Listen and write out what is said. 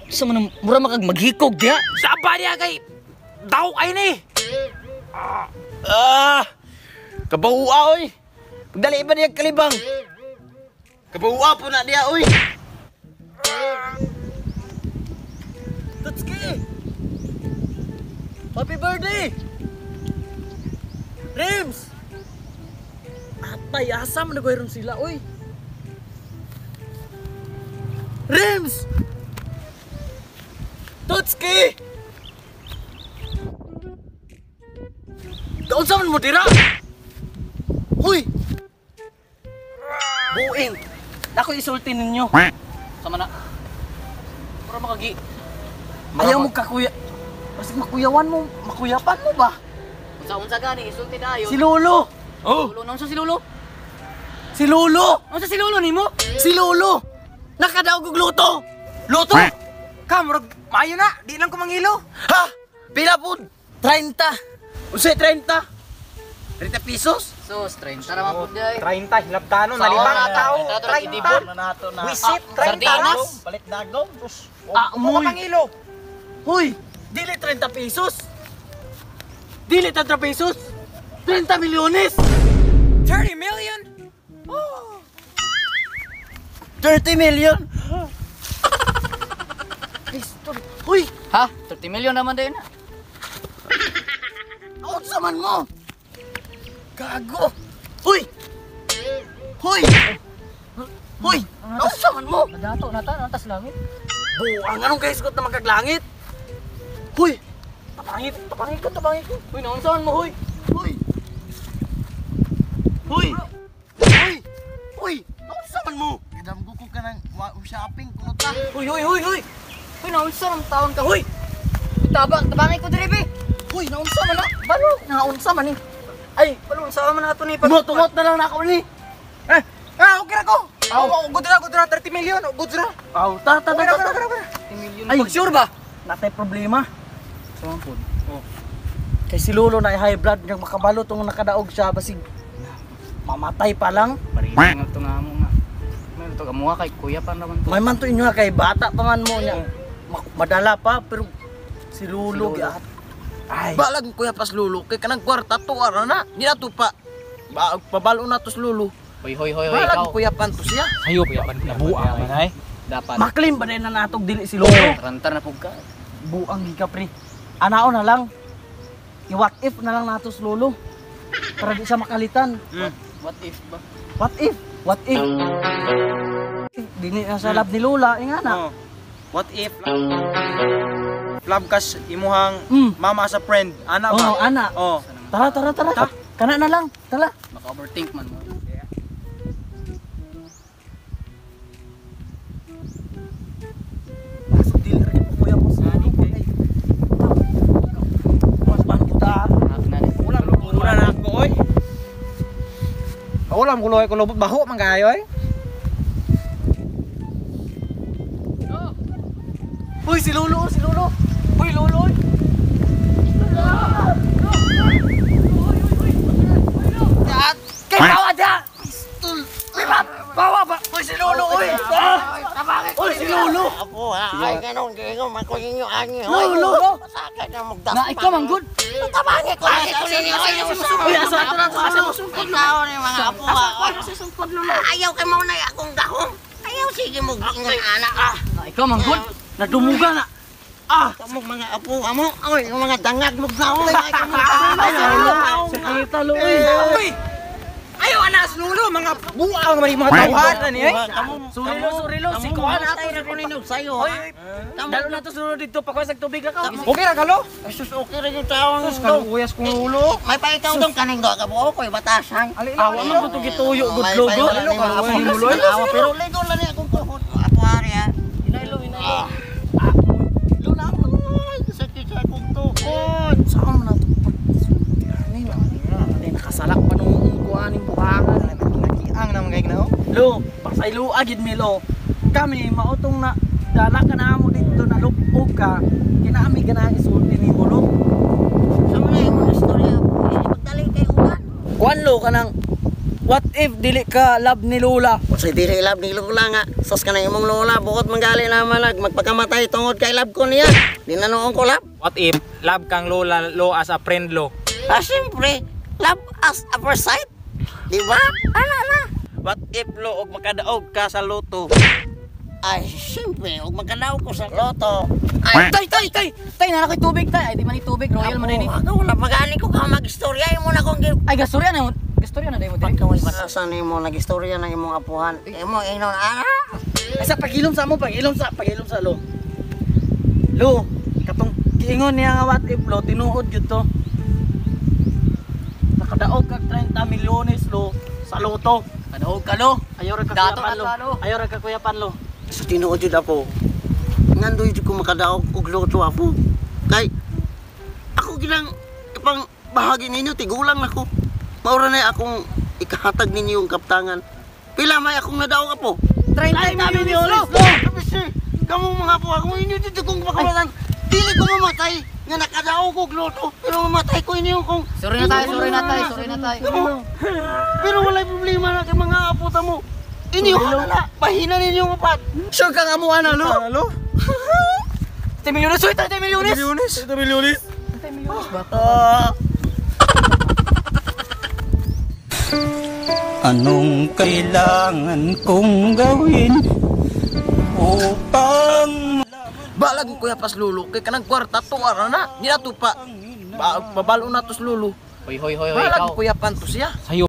Sa man mura makag maghikog diha. Saba niya kay daw ay ni. Ah! Kabawa oy. Pagdali ba niya kalibang? Kabawa po na niya oy. Tutski! Happy birthday! Rims! Atay, asa man nagwayron sila oy. Rims! Tutski! Kaunsa man mo dira? Huy! Buing! Ako isulti ninyo. Sama na. Mura makagi. Ayaw mo kakuya. Basig makuyawan mo, makuyapan mo ba? Unsa-unsa gani isulti dayon. Si Lolo! Oh. Lolo, unsa si Lolo? Si Lolo! Unsa si Lolo nimo? Si Lolo! Nakadaog og luto! Luto. Ka murag maayo na, di lang ko mangilo. Ha? Pila pud? 30. Unsay 30? 30 pesos? Sus, 30 ra man pud day. 30 hilabtano nalibang Sa- tao. 30. 30. Na nato na. Wisit 30 ra. Sardinas. Palit dagom. Ah, Mo umoy. mangilo. Huy! Dili 30 pesos! Dili 30 pesos! 30 milyones! 30 million? 30 million? Pistol. Huy! Ha? 30 million naman dayon na. Unsa man mo? Gago! Huy! Huy! Huy! Unsa man mo? Nadato nata natas langit. Buang anong kahisgot na magkaglangit? Huy! Tapangit, tapangit ko, tapangit ko. Huy, naunsaon mo huy? Huy! Huy! Huy! Huy! Unsa man mo? Kadamgo ko ka ng shopping kuno ta. Huy, huy, huy, huy! Huy, naunsa man taon ka? Huy! Tabang, tabangay ko diri be. Huy, naunsa man na? Balo, naunsa man ni. Ay, Balo unsa man ato ni tumot na lang na ako ni. Eh, ah, okay ra ko. Oh, good ra, good ra 30 million, good ra. Aw, ta ta ta Okay ra, ta. okay ra, okay ra. 30 million. Ay, Pag sure ba? Natay problema. Sa man pud. Oh. Kay si Lolo na high blood nga makabalo tong nakadaog siya basig mamatay pa lang. Parito nga to nga mo nga. May to amuha kay kuya pa naman to. May man to inyo ha, kay bata pa man mo niya. Madala pa pero si Lolo Si Lolo. giat. Ay, Balag kuya pas lulo kay kanang kwarta to ara na. Di na to pa. Ba, pabalo na to sa lulo. Hoy hoy hoy hoy Balag ikaw. kuya pan to siya. Sayo pa yan, nabuang man ay. Dapat. maklim ba na natog dili si Lolo? Rantar na pug ka. Buang gika pre. Anao na lang. I-what if na lang nato si Lolo. Para di siya makalitan. What if ba? What if? What if? Dini na sa lab ni Lola, inga na. Oh. What if love kas imuhang mama sa friend, ana ba? Oh, ana. Oh. Tara, tara, tara. Ta. Kana na lang. Tara. Maka-overthink man mo. Pasok dili ra gid kuya ko sa ano kay. Mas man kita. Anak na ni. Wala na ako oy. Wala mo kuloy kulo baho man kayo oy. Uy, si Lolo, oh, si Lolo. Uy, Lolo. Uy. Kay bawa dia. Pistol. Uy, bawa ba? Uy, si Lolo, uy. Uy, si Lolo. Apo ha, ay ganon kayo mako ninyo ani. Lolo. Masakit na magdakpan. Na ikaw man good. Tabangi ko ani ko ninyo. Uy, asa ato na to, asa mo sungkod. Ikaw ni mga apo ha. Ayaw kay mao na akong gahom. Ayaw sige mo ingon ana ah. Na ikaw man good. Nadumuga na. Ah! Kamong mga apo amo, oy yung mga dangag mo gahom. Ay, Lolo. Sakita, Lolo. Uy. Uy. Ayaw ana sa lulo mga buang man yung mga tawhan ani ay. Surilo, surilo. Si Kuan ato. Ay, ko ninyo sayo ha. Dalo na to sulod dito. Pakuha sa tubig ka. Okay ra kalo? Sus okay ra yung taong Sus kaluyas kong lulo. May paitaw dong kaning do ka buo koy batasan. Awa man ko to gituyo gud logo. Pero ligo lang ni akong tuhod. Apo ari ha. Inailo, inailo. Lo na ako. Ay, sakit sa akong tuhod. Saan man na to? Ani na. Ani nakasalak pa nung kuaning buhangan. Nakiang naman kay gnao. Lo, pasaylo agid mi lo. Kami mautong na dala ka na mo dito na lupog ka. Kinami ganahan isulti ni mo lo. Sa mga imong istorya, pagdali kay Kuan lo kanang what if dili ka love ni Lola? Kasi dili love ni Lola nga. Sos ka na imong Lola, bukod manggali naman nag magpakamatay tungod kay love ko niya. Di na noon ko love. What if love kang lola lo as a friend lo? Ah, siyempre, love as a first sight. Di ba? Ana na. What if lo og makadaog ka sa loto? Ay, siyempre, og magkadaog ko sa loto. Ay, tay, tay, tay! Tay, nana ko'y tubig, tay. Ay, di man ni tubig. Royal man ni. Ako, wala pagani ko ka magistorya mo na kong Ay, gastorya na mo. Gastorya na dahil mo, diri. Pagkaway batasan nimo nagistorya na imong apuhan. Imo ingnon ana. Ay sa pagilom sa mo, pagilom sa lo. Lo, katong kiingon niya nga what if lo, tinuod jud to. Nakadaog kag 30 milyones lo sa loto. Kadaog ka, lo. Ayaw ra ka Dato kuya panlo. na lo. Ayaw ra ka kuya panlo. Sa tinuod jud ako. Ngandoy jud ko makadaog og loto ako. Kay ako ginang ipang bahagi ninyo tigulang nako. Maura na akong ikahatag ninyo yung kaptangan. Pila may akong nadaog apo. 30 milyones, lo! Kasi kamong mga apo ako inyo dito kong pakamatan. Dili ko mamatay nga nakadaog og loto pero mamatay ko inyo kung Sorry na tayo, sorry na tayo, sorry na tayo. Kamo. Pero walay problema na kay mga apo ta mo. Inyo ka na, bahina ninyo ang upat. Sure ka nga mo ana lo. Lo? 30 milyones, uy! 30 milyones! Milyones? 30 milyones. 30 milyones ba? Ah. Anong kailangan kong gawin upang Balag ko kuya pas lulo kay kanang kwarta to ara na. Ni na to pa. Babalo na to sa lulo. Hoy, hoy, hoy, hoy, Balag ikaw. ko kuya panto siya. Sayo